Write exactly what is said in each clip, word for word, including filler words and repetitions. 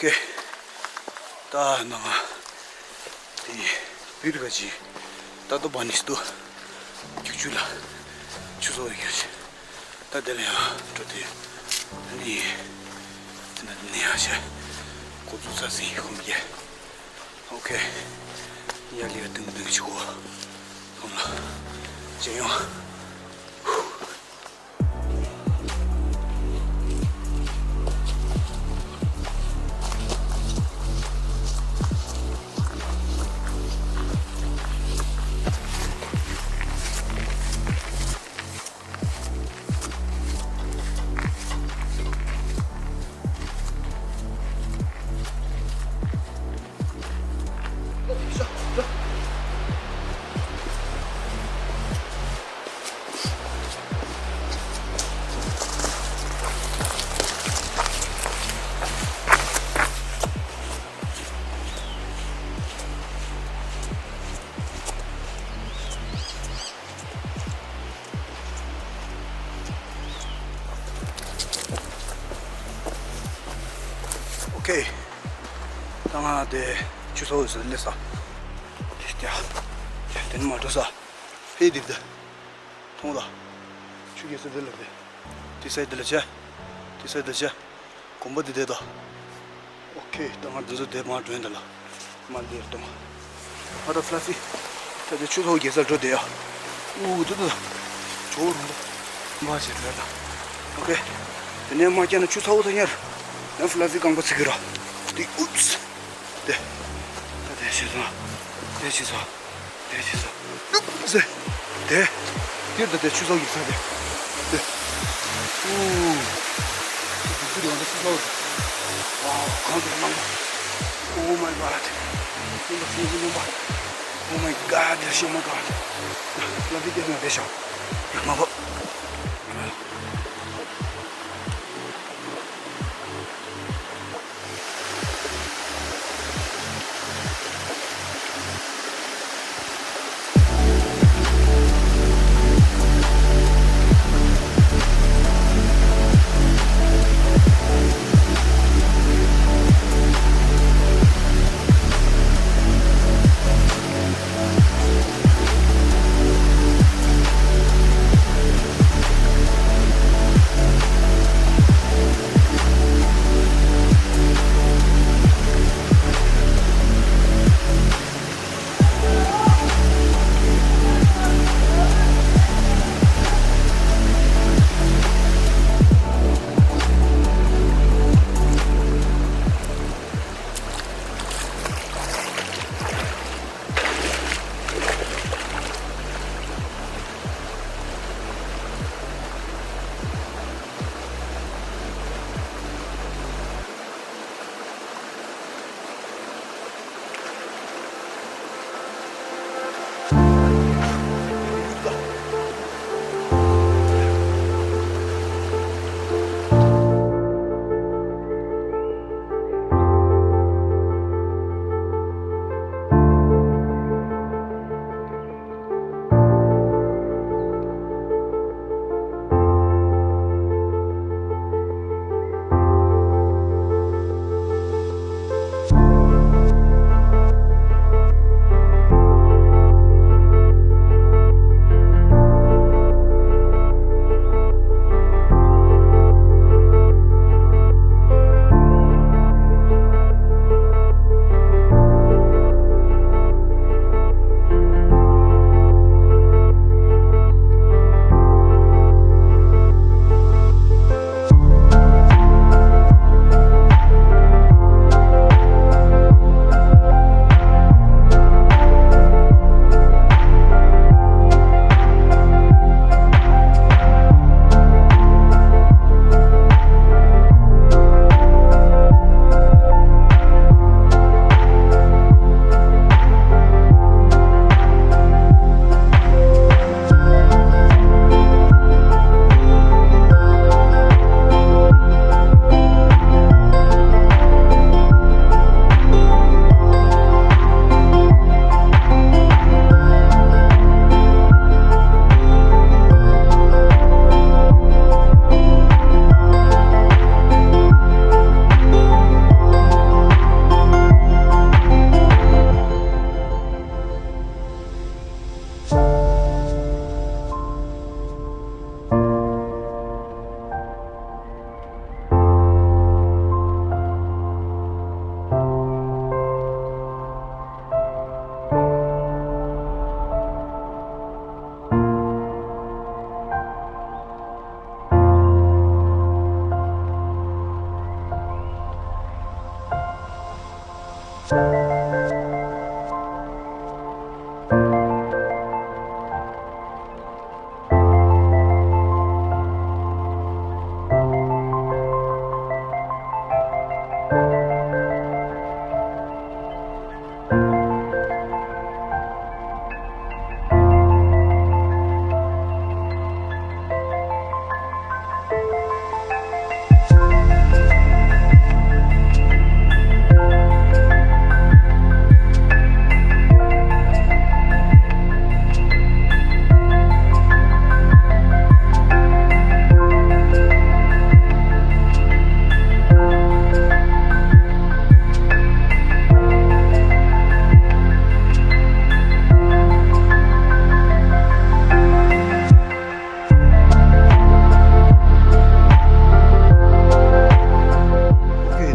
ཀེ། ད་ནང་དེ་བིར་ག་ཅི་ད་ཏོ་བ་ནིས་ཏོ་རྒྱུག་ཆུ་ལ་ཆུ་བཟོ་ཡོད་ཀྱང་ད་དེ་ལ་ཡང་འགྲོ་དུས་ཨ་ནི་དེ་ན་དེ་ནས་ཡང་ཤ་ཁོ་ཚོ་ས་ཟིན་ཁོམ་རྒྱལ། ཨོ་ཁེ། ཡ་ལི་ཡ་ཏིང་ཏིང་ཆུ་བོ་ཁོམ་ལ་ཇེ་ཡོང་། ཨོ་ཁེ། ད་ང་དེ་ཆུ་ཚོད་ཟེར་སླེབས་ས། དེ་སྟེ་དེ་ནི་མ་འགྲོ་ས། ཧེ་དེ་དེ། མཐོང་ད། ཆུ་རྒྱལ་ས་དེ་ལ་དེ། དེ་སའི་དེ་ལ་ཆེ། དེ་སའི་དེ་ཆེ། གོམ་པ་འདི་བསྡད་དོ། ཨོ་ཁེ། ད་ང་འདི་ཚོ་བསྡད་མ་འགྲོ་ཡིན་ད་ལ། མ་འདིར་གཏོང་། ཨ་ད་ཕ་ལ་སི། ད་དེ་ཆུ་ཚོད་བརྒྱད་ས་འགྲོ་བསྡད་ཡ། ཨུ་དུ་དུ། ཇོ་རུང་དུ། མ་བྱེད་དོ་ད། ཨོ་ཁེ། དེ་ནས་མ་སྐྱེ་ན་ཆུ་ཚ་བོ་ད་ཉར། ཡང་ཕ་ལ་སི་རྐང་པ་ཚིག་གི་ར། དེ་ཨུབས། དེ། ད་དེ་བྱེད་སོང་། དེ་བྱེད་སོང་། དེ་ཅི་ཟེར། ནུབ་ཟེར། དེ། དེར་ད་དེ་ཆུ་ཚོད་ཡིག་ཚང་དེ། དེ། ཨུ། དེ་ཚུར་ཡོང་དུས་ཆུ་ཚོད་ཟེར། ཝའོ། གང་དུ་རྣམ་པ། Oh my God. སེམས་པ་སེམས་ཀྱི་རྣམ་པ། Oh my God. Oh my God. ལ་དེ་དེ་ན་དེ་ཤོག་ཡ་མ་བབ།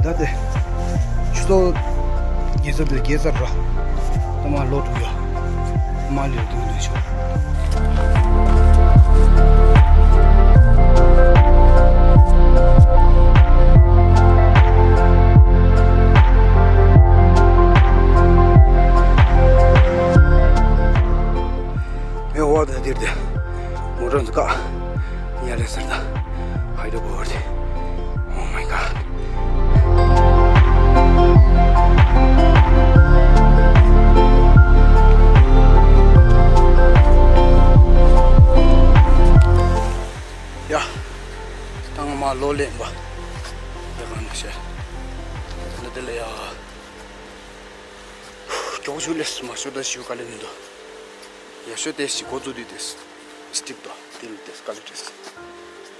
ད་དེ་ཆུ་ཚོད་བརྒྱད་ཙམ་དེ་བརྒྱད་ཙམ་ར། ད་མ་ལོག་འགྲོ་ཡ། མ་ལོག་འགྲོ་འདུག་ཤོག་མེ་འོག་དང་འདིར་དེ་མོ་ཊ་འཛུགས་ཀ་ཡ་ལེ་ཟེར་ད། ཧའི་ཌ་ར་བཱད་དེ། Oh my god. ཡ། ད་ང་མ་ལོག་ལེན་པ། ཡ་གང་ནས་བཤད། ད་དེ་ལ་ཡ། མགྱོགས་ཤོས་ལས་མ་ཤོར་ད་ཞུ་ག་ལེ་མི་འདུག་ཡ་ཤོད་དེ་ཞིག་འགོ་བཙུགས་དུས་དེ་སི་ཊིབ་དོ་དེ་ལ་དེ་སི་ཀ་ལེ་དྲེས།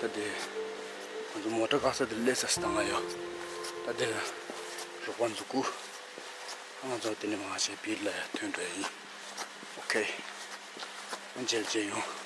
ད་དེ་ང་ཚོ་མོ་ཊ་བཀག་ས་དེ་ལས་ས་སི་ད་ང་ཡ། ད་དེ་ལ་རོགས་པ་འཛུགས་གུ། ང་ཚོ་དེ་ནས་མ་ཤེས་བིར་ལ་ཡ་ཐོན་འགྲོ་ཡ་ཡིན། ཨོ་ཁེ། ཨོ་མཇལ་མཇལ་ཡོང་།